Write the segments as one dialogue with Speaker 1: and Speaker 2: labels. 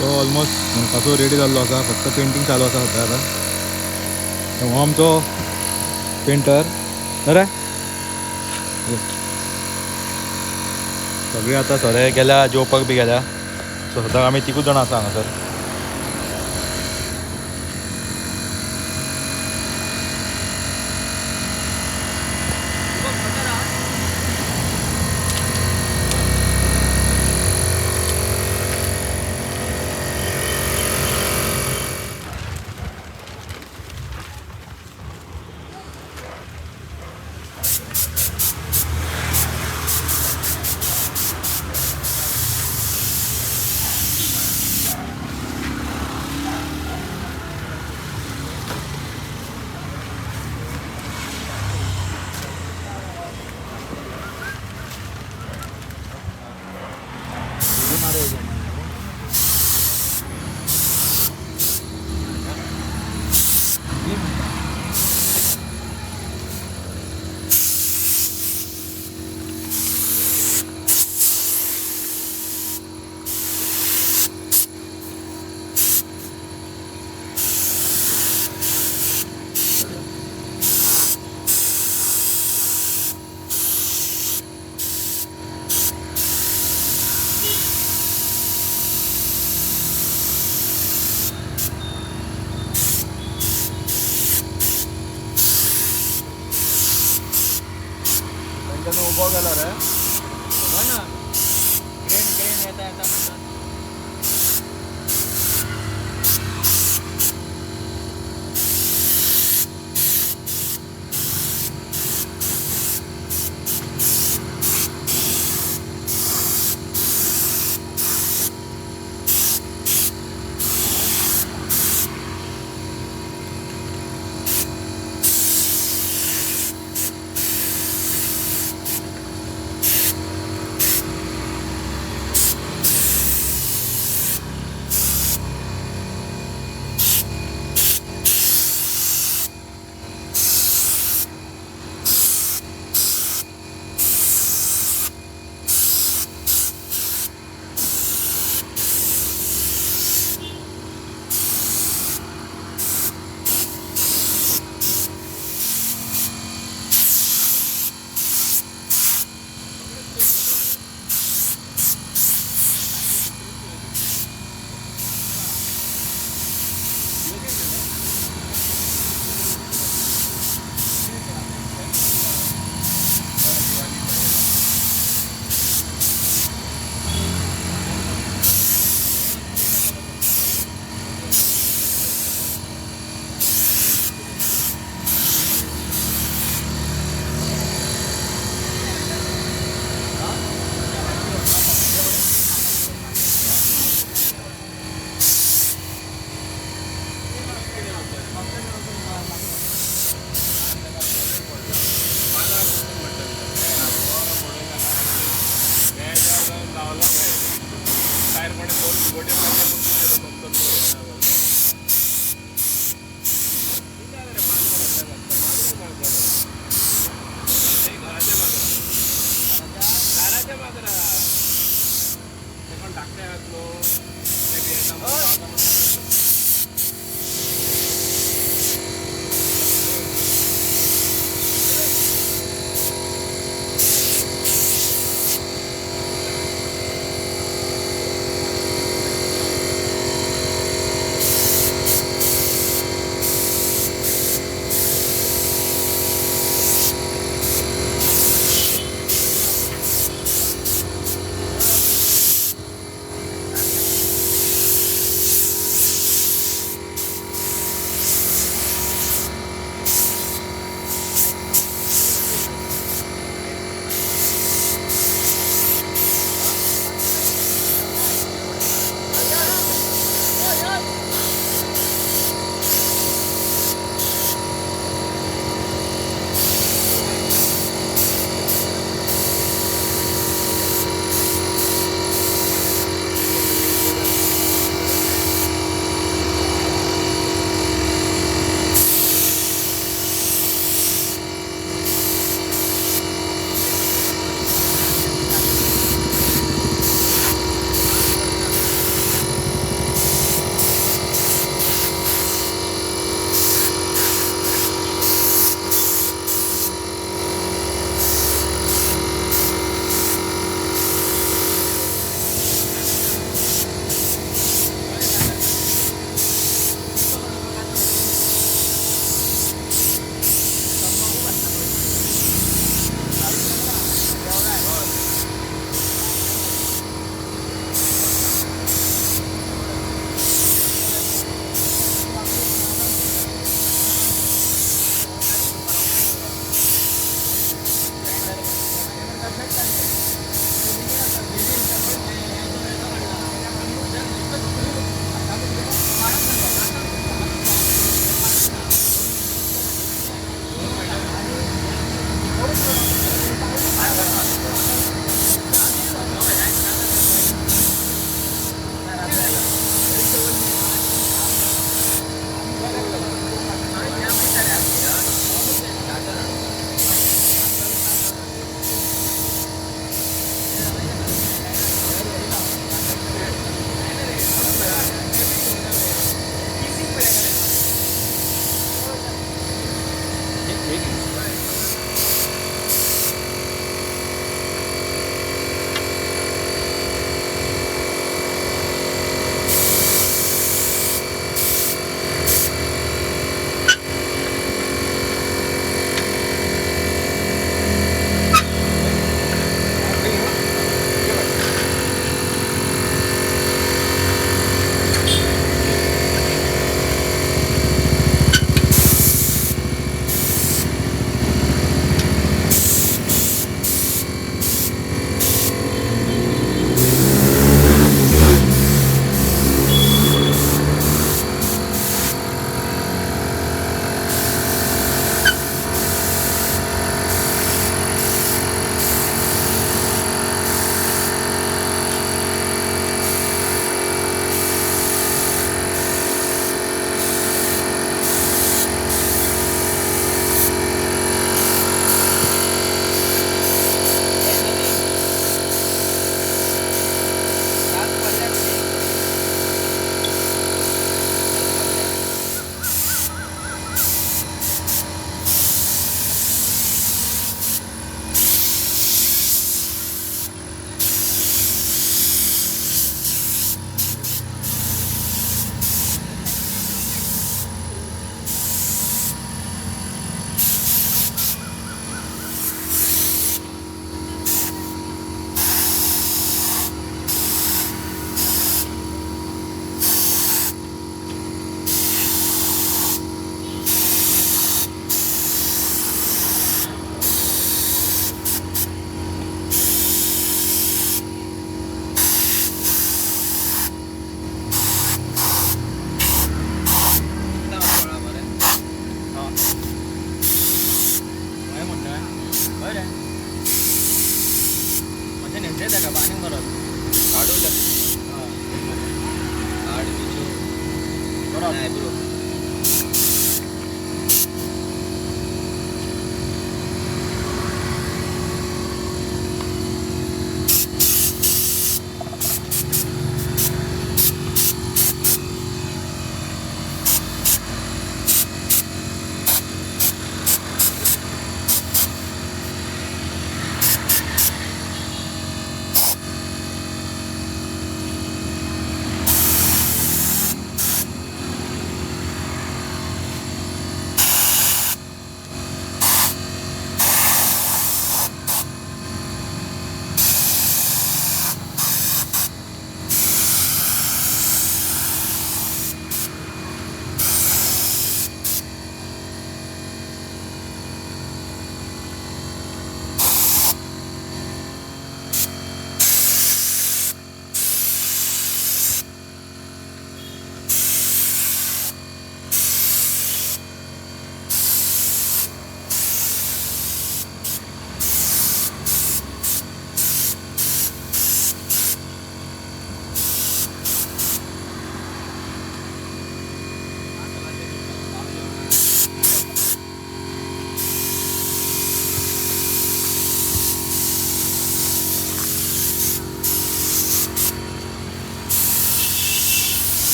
Speaker 1: तो ऑलमोस्ट म्हणपाचो रेडी जाल्लो आसा, फक्त पेंटींग चालू आसा सद्या आतां. हो आमचो पेंटर बरें. सगळे आतां सगळे गेल्या जेवपाक बी गेल्या. सो सद्याक आमी तिगूच जाणां आसा हांगासर.
Speaker 2: उबो केला रे
Speaker 3: खबर ना, क्रेन क्रेन येता येता म्हणटा.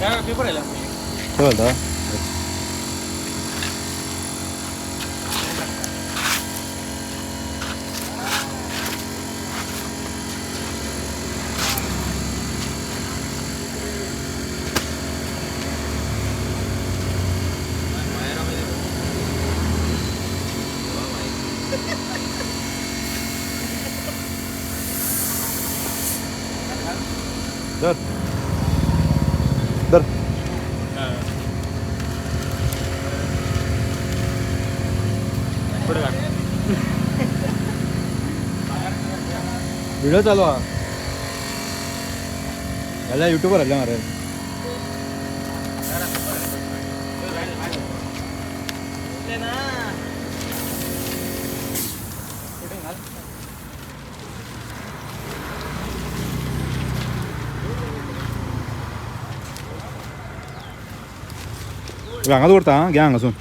Speaker 3: काय पेपर आयला?
Speaker 1: काय बोलता? धर धर. व्हिडिओ चालू हा. याला युट्यूबर आले मरे. हांगा दवरता आं, घे हांगासून.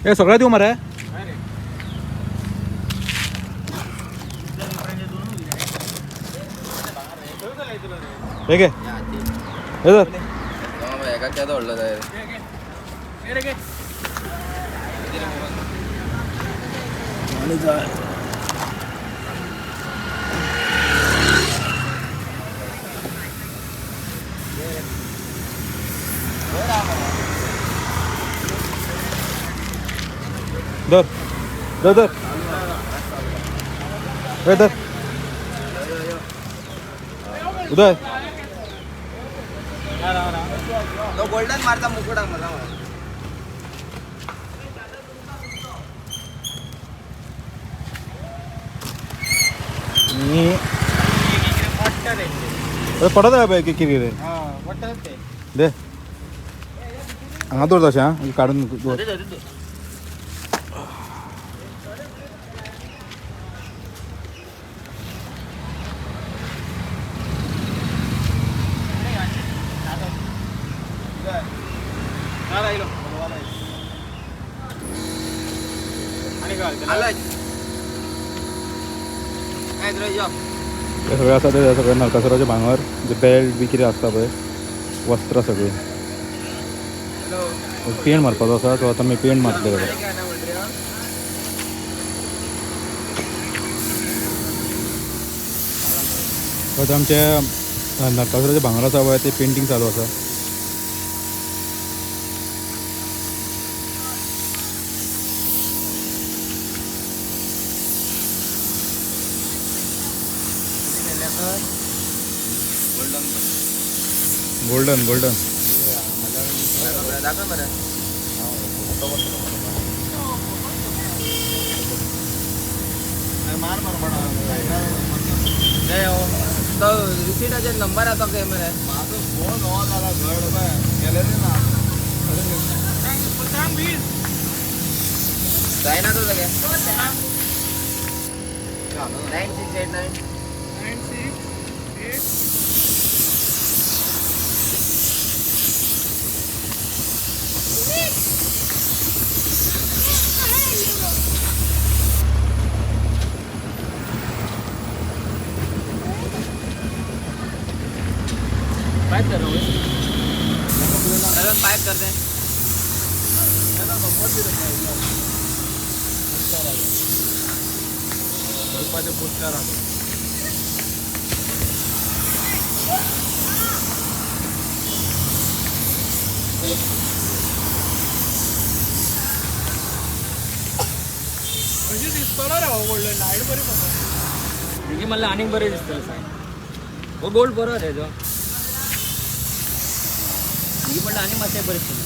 Speaker 1: हे सगळं दिवं मरे. हे घे, हे धर.
Speaker 2: एका केदो व्हडलो जाय.
Speaker 1: धर धर धर. हे धर उदय.
Speaker 2: तो गोल्डन मारता मुकुटा मला.
Speaker 1: पडत आहे पळय कितें कितें दे हांगा दवर तशें आं, काडून दवर. हे सगळें आसा ते सगळें नरकासुराचें भांगर, जे बेल्ट बी कितें आसता पळय, वस्त्रां सगळीं. पेंट मारपाचो आसा तो आतां आमी पेंट मारतले तेका. आतां आमचें नरकासुराचें भांगर आसा पळय तें पेंटींग चालू आसा. गोल्डन गोल्डन
Speaker 2: दाखय मरे. तो रिसिटाचेर नंबर आसा खंय मरे. म्हाजो फोन ऑन जाला घड गॅलरी ना जायना तो सगळें. 9689
Speaker 3: 968. पाइप कर रहा हूँ.
Speaker 2: पाइप कर दे.
Speaker 3: अशी दिसतो रे हो गोल्डन लायट बरी पडटा मला आनीक बरें दिसतलें सांग. हो गोल्ड बरो रे तो ही म्हणल्यार आनी मातशें बरें दिसतलें.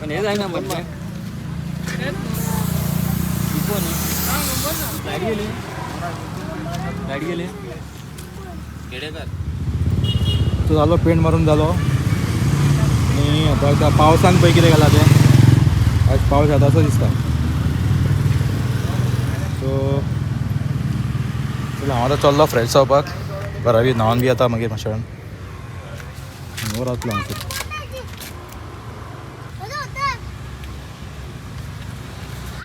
Speaker 3: पण हे जायना म्हणजे इको न्ही. लायट गेली, लायट गेली.
Speaker 2: केडेकर.
Speaker 1: तो जालो पेंट मारून जालो आनी आतां आतां पावसान पळय कितें घाला तें. आज पावस येता असो दिसता. सो चल, हांव आतां चल्लो फ्रेश जावपाक, घरा बी न्हांवन बी येता मागीर मातशें वेळान. हो रावतलो हांगासर.